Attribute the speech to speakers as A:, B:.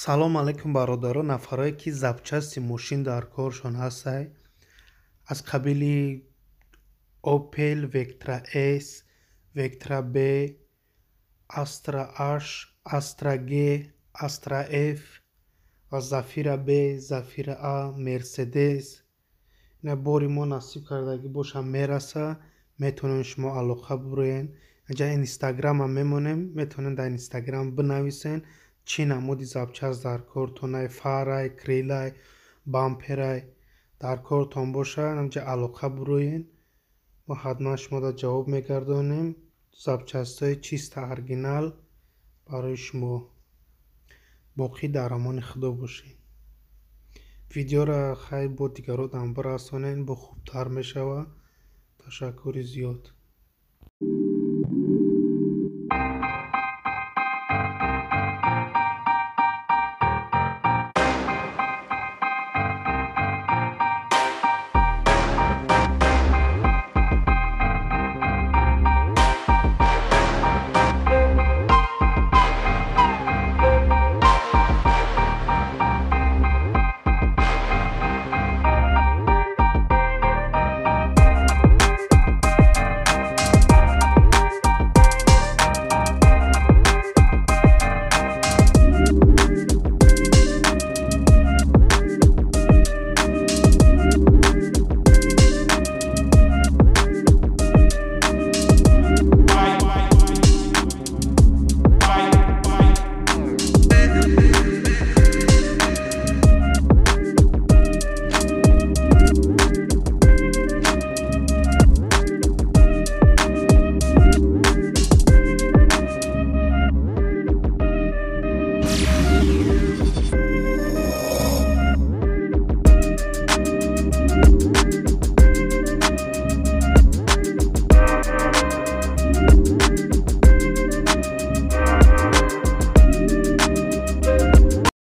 A: Салом алейкум, бародаро, нафарое ки запчасти мошин дар коршон ҳастай, аз қабили Opel Vectra S, Vectra B, Astra H, Astra G, Astra F ва Zafira B, Zafira A, Mercedes. Ина бори мо насиб кардагӣ боша, мераса, метавонем шумо алоқа буроен. Инҷа инстаграмам мемонем, метавонем дар инстаграм бинависен, чӣ намуди запчасть дар кортонай, фарай, крылай, бамперай дар кортон боша, инҷа алоқа буроен. Мо ҳатман шуморо ҷавоб мегардонем. Запчастҳои чисто оригинал барои шумо. Боқӣ дар амони Худо бошед. Видеоро хай бо дигародам бирасонен, бо хубтар мешавад. Ташаккури зиёд.